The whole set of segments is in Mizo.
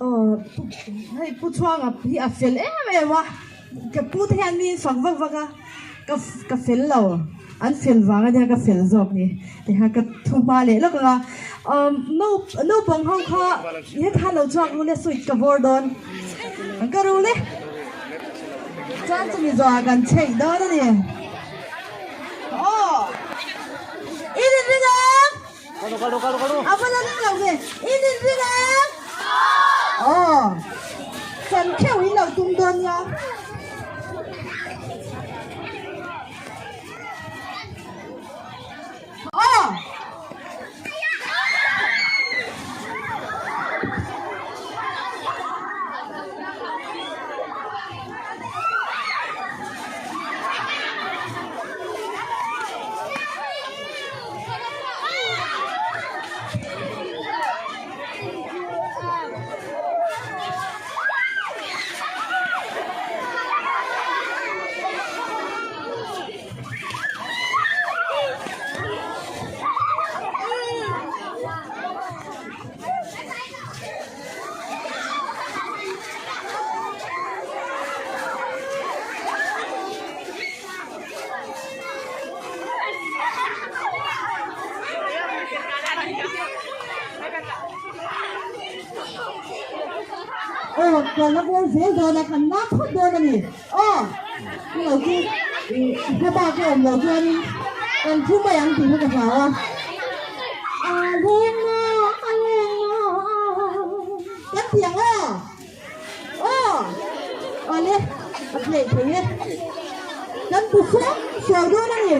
Aw hei Pu Chhuanga hi a fel em em a, ka pu te hian mi in fak vak vak a, ka ka fel lo, an fel vang ania ka fel zawk ni tikhan ka thu hma leh lawk ang a, umm naupang ho kha hetah lo chhuak rul e sweet ka vawr dawn an ka rul e, chuan chumi zawhah kan chheih dawn a ni. Aw in inring ang! A va la ring lo ve, in inring ang! Aw chan kheuh in lo tum dawn nia. Aw. Aw kan la bawr zel dawn a kan lak phawt dawn a ni aw chu lo chu ih hmabak a awm lo chuanin kan thu mai ang tih kha ka hlau a a leng a a leng a kan ti ang aw aw awle a tleh thei e kan bu suau suau dawn a ni.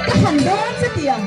Ka han dawn che tiang.